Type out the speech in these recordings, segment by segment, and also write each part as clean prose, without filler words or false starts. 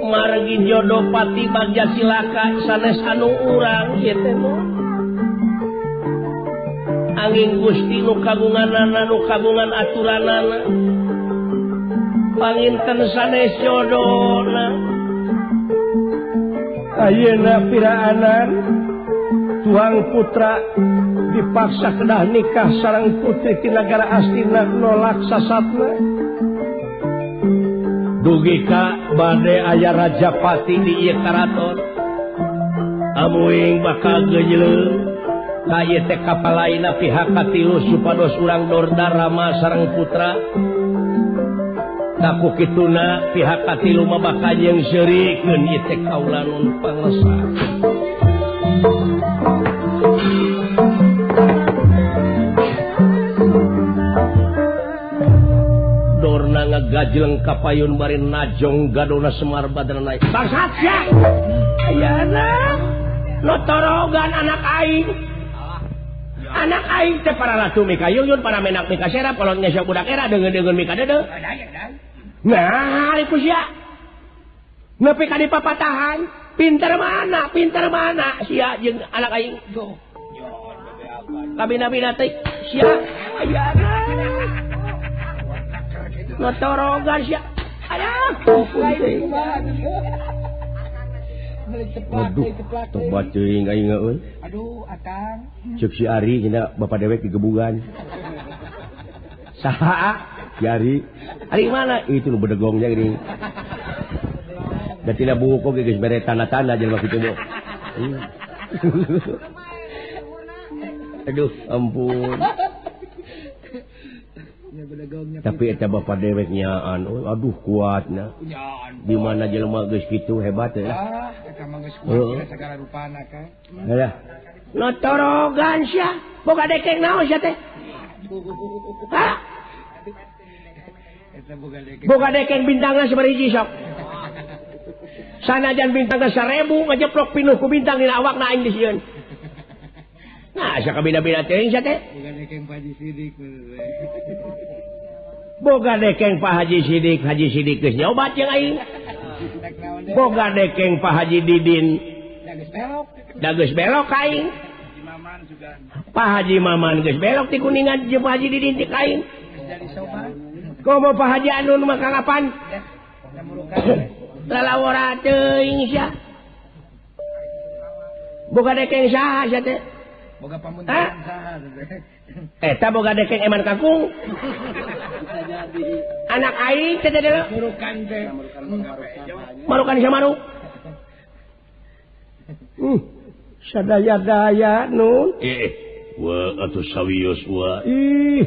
Margi jodoh pati bagja silaka sanes anu urang ieu teh angin Gusti nu kagunganana nu kagungan aturanana panginten sanes jodona ayeuna piraanan tuang putra dipaksa kedah nikah sareng putri ti nagara Astina nolak sasatna dugi ka bade aya Rajapati di ieu karaton amuing bakal geujeuleuh ka ieu teh kapalaina pihak katilu supados urang Dorda Rama sareng putra taku kituna pihak katilu mah bakal jeung seurikeun ieu teh kaula nun pangresa. Dorna ngagajleng kapayun bari najong gadona Semar Badranaya. Bangsat sia. Ayana notorogan anak aing. Anak aing teh para ratu mika yuyun, para menak mika serap, kolot ngesok budak era deungeun-deungeun mika deudeuh. Nah, ari ku sia. Nepi ka dipapatahan, pinter mana sia jeung anak aing. Kabina-bina teh sia. Ayana notorogan sia. Aduh, aduh, tobat teuing aing euy. Aduh, akang. Ceuk si Ari cenah bapak dewek digebugan. Saha? Si Ari. Ari mana? Itu nu bedegongnya gini. Da tina buku oge geus bere tanda-tanda jelema kitu mah. Aduh, ampun. Tapi eta bapak dewek nyaan, aduh kuatna. Di mana jelema geus kitu hebat ya. Ah, eta mah geus kuat sagala rupana ka. Halah. Notorogan sia, boga dekeng naon sia teh? Hah? Eta boga dekeng. Boga dekeng bintangna sabariji sok. Sanajan bintangna 1000 ngajeplok pinuh ku bintang dina awakna aing disieun. Nah, asa kabina-bina teuing sia teh. Boga dekeng Pak Haji Sidik. Boga dekeng Pak Haji Sidik, Haji Sidik geus nyobat jeung aing. Boga dekeng Pak Haji Didin. Da geus belok ka aing. Pak Haji Maman geus belok ti Kuningan jeung Pak Haji Didin ti ka aing. Komo Pak Haji Anun mah kalapan. Lalawara teuing sia. Boga dekeng saha sia teh? Boga pamuntahan saha teh. Eta boga dekeng eman kakung. Anak aing teh teh murukan teh. Marukan samaruk. Sadaya-daya nun. Wa atuh sawios wa. Ih.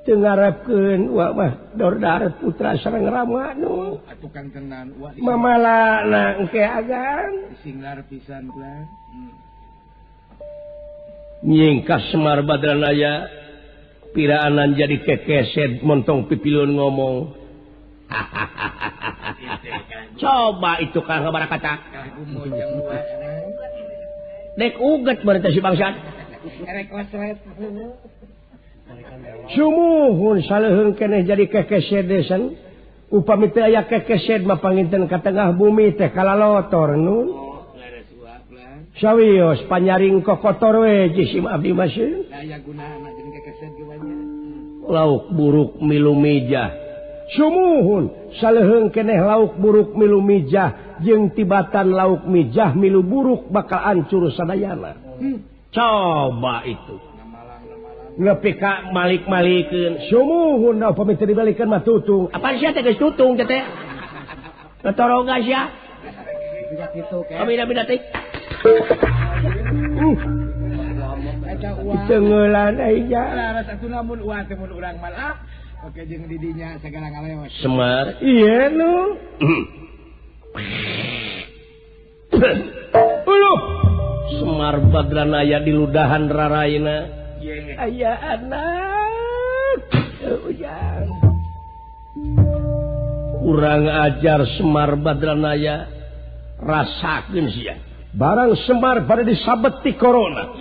Teu ngarepkeun wa mah Dordar putra sareng Rama nun. Atuh kang tenan wa. Mamalana engke agan. Singlar pisan lah. Nyingkas Semar Badranaya piraanan jadi kekeset montong pipilun ngomong. Coba itu kang kabarakata. Dek uget berarti si bangsat. Sumuhun saleuheung keneh jadi kekeset desan. Upami teu aya kekeset mah panginten ka tengah bumi teh kalalotor nun. Sawios panyaring kokotor we jisim abdi masih. Lauk buruk milu mijah. Sumuhun saleuheung keneh lauk buruk milu mijah jeung tibatan lauk mijah milu buruk bakal ancur sadayana. Coba itu. Nepi ka malik-malikeun. Sumuhun da upami teu dibalikeun mah tutung. Apaan sia teh geus tutung teh teh? Totoroga sia. Amina-mina teh. Tengelan aja. Laras atuh namun uang teh mun urang malah. Oke jeung didinya sagala ngalewas. Semar. Iya nu. Uluh. Semar Badranaya di ludahan raraina. Aya anak. Ujang. Kurang ajar Semar Badranaya. Rasakeun sia. Barang Semar pada disabet ti corona.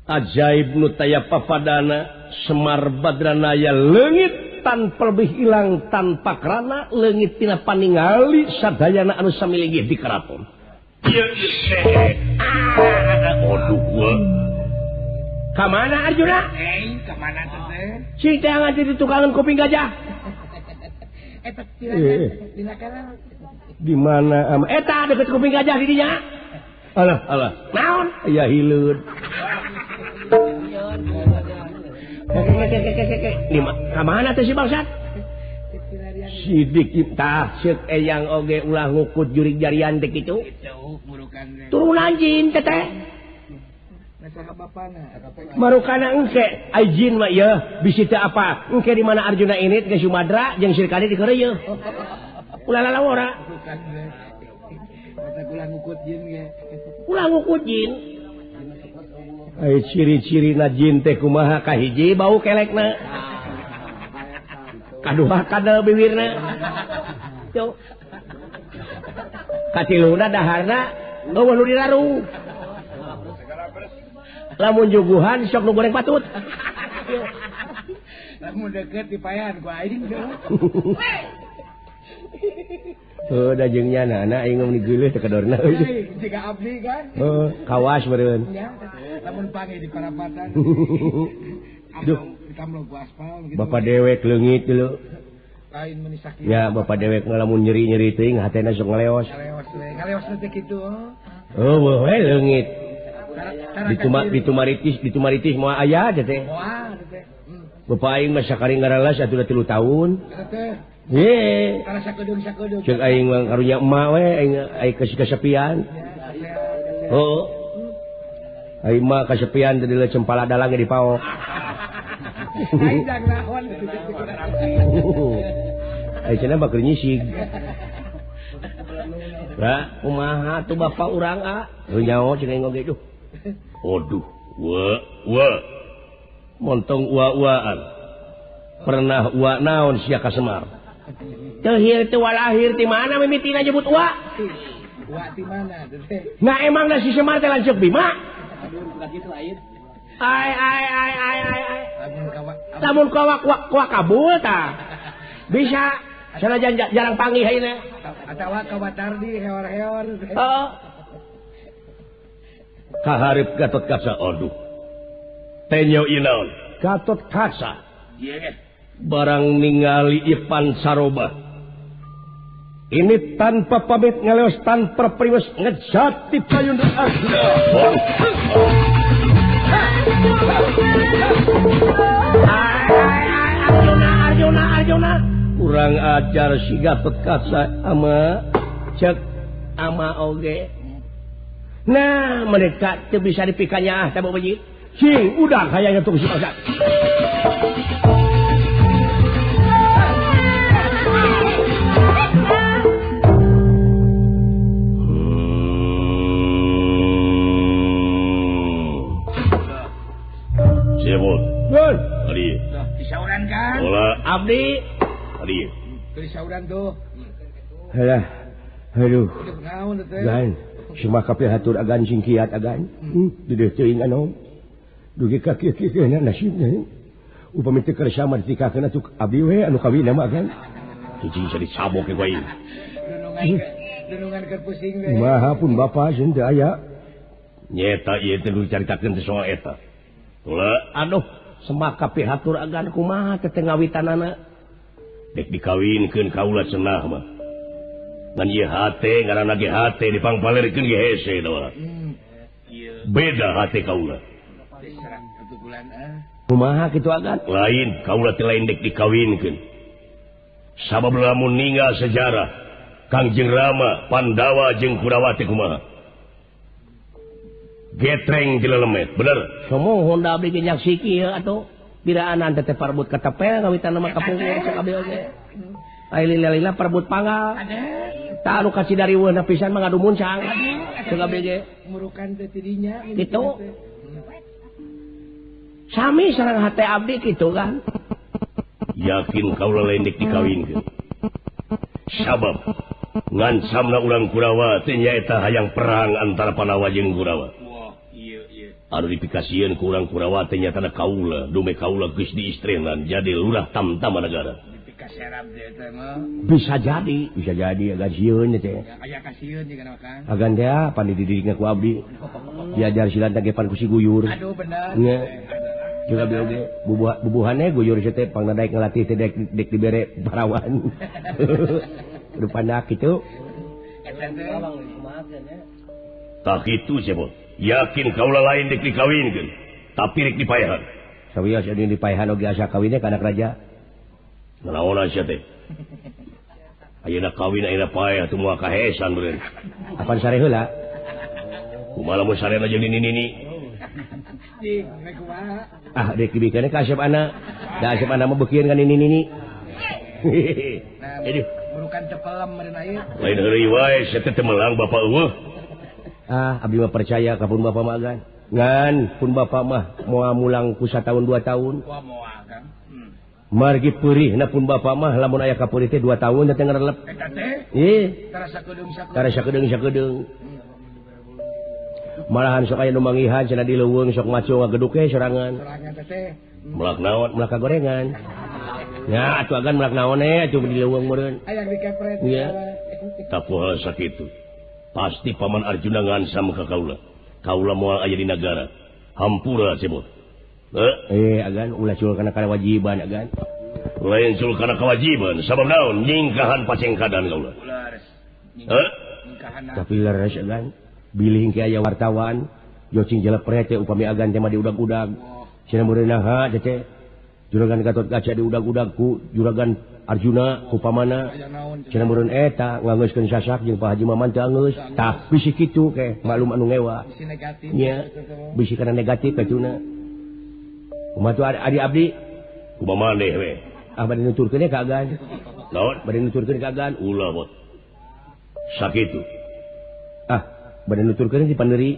Ajaib nu taya papadana Semar Badranaya leungit tanpa lebih ilang tanpa kerana leungit tina paningali sadayana anu samilinggih di keraton. Aduh gua. Ka mana Arjuna? Ka mana teh? Cing teh ngaji di tukangan kuping gajah. Eta dina kana. Di mana? Eta deket kuping gajah di dinya. Alah, alah. Naon? Ya hileud. Ka mana teh si bangsat? Sidik tah ceuk eyang oge ulah ngukut jurig jarian teh kitu. Turunan jin teh teh. Marukana engke ai jin mah ieu bisi teu apa? Engke di mana Arjuna ini ke Sumatera jeung Sirkani di keur ieu. Ulah lalawora. Ulah ngukut jin ge. Ulah ngukut jin. Ai ciri-cirina jin teh kumaha kahiji bau kelekna. Kadua kadal bibirna. Tuh. Katiluna daharna eueuh nu diraru. Lamun juguhan sok nu goreng patut. Lamun deket dipayan ku aing. Heuh da jeung nyana aing mun digeuleuh teh kedorna. Jiga abdi kan. Heuh, kawas meureun. Lamun panggih di parapatan. Duh, bapak dewek leungit dulu. Lain meni sakit. Ya, bapak dewek ngalamun nyeri-nyeri teuing hatena sok ngaleos. Ngaleos we, ngaleos teh kitu. Heuh, we leungit. Ditumaritis moal aya teh teh. Moal teh. Bapak aing mah sakari ngaralas atuh 3 tahun. Teh. Ye. Tara sakedeung-sakedeung. Ceuk aing mah karunya emak we aing ai kasepian. Heuh. Aing mah kasepian teh dieu cempala dalang ge dipaok. Aing jang naon. Aing cenah bakeur nyisig. Ra, kumaha tuh bapak urang a? Heuh nyaho cenah aing oge duh. Aduh, wa wa. Montong ua-uaan. Pernah ua naon sia ka Semar. Teuhir teu walahir ti mana mimitina nyebut ua? Ua ti mana teh? Nah emang da si Semar teh lanceuk Bima? Aduh, bukan kitu air. Ai ai ai ai ai ai. Lamun kawak wak kabul tah. Bisa sanajan jarang panggih ayeuna. Atawa kawatardi heor-heor. Heeh. Kaharep Gatot Kaca aduh. Tenyo inaon Gatot Kaca. Barang ningali Ipan Saroba. Ini tanpa pamit ngaleos tanpa priwes ngejati payun Arjuna. Arjuna Arjuna Arjuna. Kurang ajar si Gatot Kaca ama cek ama oge. Nah mereka teu bisa dipikanya ah teh bapak. Cing udah kayaknya tuh si Bangsat. Siapa? Gol. Ari. Disauran kan? Ola. Abdi. Ari. Disauran tuh. Halah. Aduh. Gan. Cuma kabeh hatur agan sing kiat agan. Deudeuh teuing anu. Dugi ka kieu-kieu nasibna. Upami teu kersa mah ditikakeun atuh abdi we anu kawin mah agan. Cicing jadi sabok ke gua ieu. Dunungan keur pusing we. Kumaha pun bapa jeung teu aya. Nyeta ieu teh nu dicaritakeun teh soal eta. Ulah, aduh, semaka pihatur agan kumaha teh ngawitanana. Dek dikawinkeun kaula cenah mah. Ngan ieu hate ngaranna ge hate dipangpalerkeun ge hese da. Beda hate kaula. Kumaha kitu agan? Lain kaula teh lain dek dikawinkeun. Sabab lamun ninggal sejarah Kangjeng Rama, Pandawa jeung Kurawa teh kumaha? Getreng di lelemet, bener? Somohon da abdi ge nyaksiki ieu atuh. Biraanan teh parbut katepel ngawitan mah kapungkur cek abdi oge. Ai lila-lila parbut panggal. Tah anu kasih dari weuhna pisan mah ngadu muncang. Cek abdi ge. Murukan teh tidinya kitu. Sami sareng hate abdi kitu kan. Yakin kaula lain dek dikawinkeun. Sabab ngancamna urang Kurawa teh nyaeta hayang perang antara Pandawa jeung Kurawa. Wah, ieu ieu. Anu dipikasieun ku urang Kurawa teh nyatana kaula, dume kaula geus diistrenan jadi lurah tamtama negara. Bisa jadi, bisa jadi agak sieun teh. Aya kasieun jeung kana. Agan teh pan dididikna ku abdi. Diajar silat teh pan ku si guyur. Aduh bener. Nya. Juga abdi oge bubuhane guyur teh pangna daek ngalatih teh dek dibere parawan. Rupana kitu. Tak kitu sia. Yakin kaula lain dek dikawinkeun, tapi rek dipaehan. Sawios anu dipaehan oge asa kawinnya ka anak raja. Naon sia teh? Ayeuna kawin ayeuna paeh atuh moal kahesan beureun. Apan sare heula? Kumaha lamun sarena jeung nini-nini? Ah dek dibikeun ka Asep ana. Da Asep ana mah beukieun ka nini-nini. Aduh, burukan cepelem meureun ieu. Lain heureuy wae sia teh melang bapak eueuh. Ah, abdi mah percaya ka pun bapak mah agan. Ngan pun bapak mah moal mulang ku satahun 2 tahun. Wah moal Kang. Margi peurihna pun bapak mah lamun aya ka peurih teh 2 tahun teh ngarelep. Eta teh? Ih. Tarasa kedeung sakedeung. Tarasa kedeung sakedeung. Malahan sok aya nu manggihan cenah di leuweung sok maco ngageduk we sorangan. Sorangan teh. Melak naon? Melak gorengan. Ya atuh agan melak naon we atuh di leuweung meureun. Aya dikepret. Iya. Tapuh sakitu. Pasti Paman Arjuna ngansam ka kaula. Kaula moal aya di nagara. Hampura sebut. Agan ulah cul kana kewajiban agan. Lain cul kana kewajiban, sabab naon nyingkahan pacengkadan kaula. Tapi leres agan, bilih ke aya wartawan, jocing jelepret teh upami agan teh mah diudag-udag. Cenah meureun naha teh. Juragan Gatot Kaca diudag-udag ku Juragan Arjuna ku pamana. Cenah meureun eta ngangeuskeun sasak jeung Pak Haji Maman teu anggeus. Tah bisi kitu ke maklum anu ngewa. Bisi negatif. Nya, bisi kana negatif kacuna. Kumaha tuh adi abdi? Kumaha maneh we? Ah bade nuturkeun ka agan. Naon? Bade nuturkeun ka agan. Ulah bot. Sakitu. Ah, bade nuturkeun di panderi.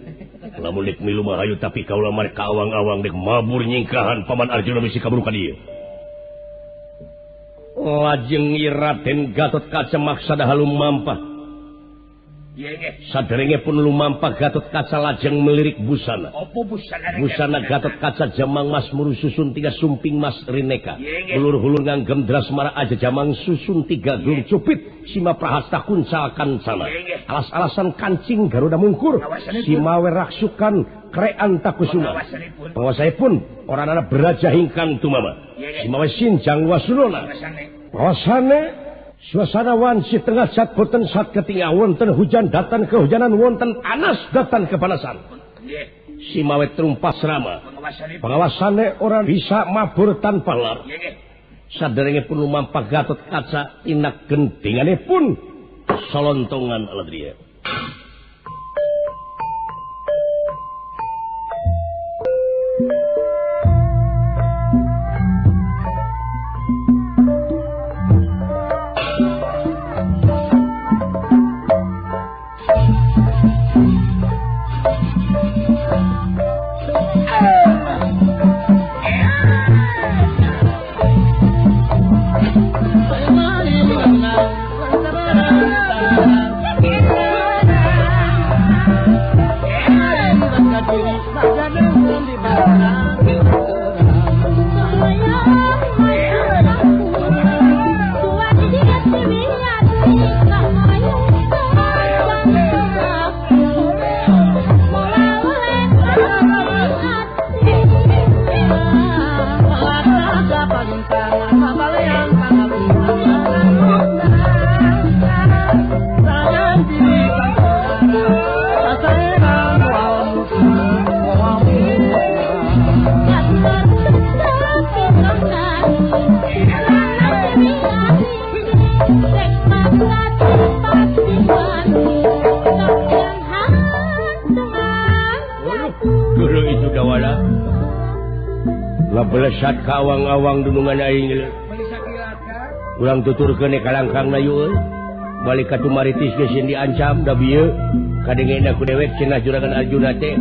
Lamun dek milu mah hayu tapi kaula mah ka awang-awang dek mabur nyingkahan Paman Arjuna bisi kaburu ka dieu. Lajeng Raden Gatot Kaca maksada lumampah. Saderenge pun lumampah Gatot Kaca lajeng melirik busana. Busana Gatot Kaca jamang mas muru susun tiga sumping mas rineka. Hulur-hulur nganggem drasmara aja jamang susun tiga gelung cupit sima prahasta kuncal kancana. Alas-alasan kancing Garuda mungkur simawe raksukan krean takusuma. Penguasai pun orang anak beraja hingkang tumama. Simawe sinjang wasunona. Penguasane suasana wansi tengah sat boten sat ketinggal wonten hujan datan kehujanan wonten panas datan kepanasan. Simawe trumpas rama. Pengawasannya orang bisa mabur tanpa lar. Saderenge pun lumampah Gatot Kaca tinak gentingane pun solontongan aladria. Belesat ka awang-awang dunungan aing urang tuturkeun kalangkang na yeuh balik ka tumaritis geus diancam da bieu kadengena ku dewek cenah Juragan Arjuna teh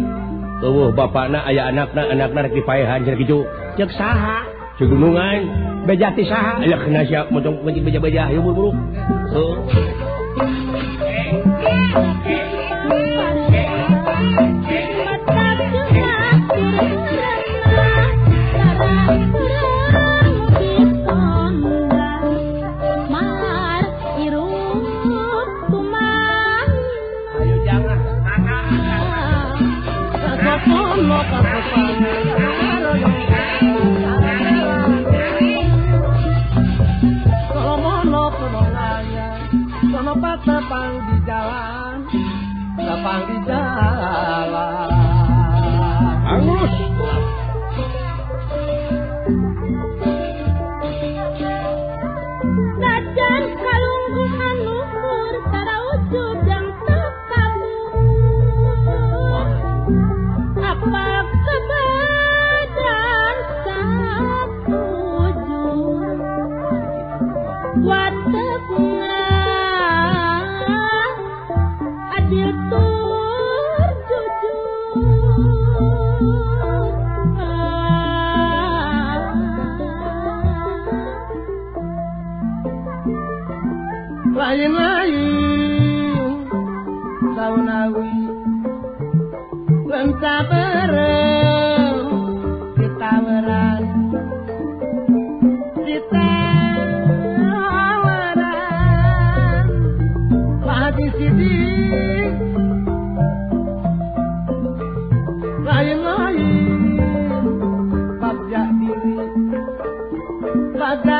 eueuh bapana aya anakna anakna rek dipaehan cenah kitu ceuk saha ceuk dunungan beja ti saha aya kena sia motong beja-beja hayu buru-buru heuh. Sono ngaya sono patepang di jalan tepang di jalan Angus Najan kalungguhan luhur tara ujub jang tekabur apa kebadan sakujur watekna adil tur jujur Lain-lain saunawi lenca berem ditaweran ditaweran lagi sidik lain-lain bagja diri bagja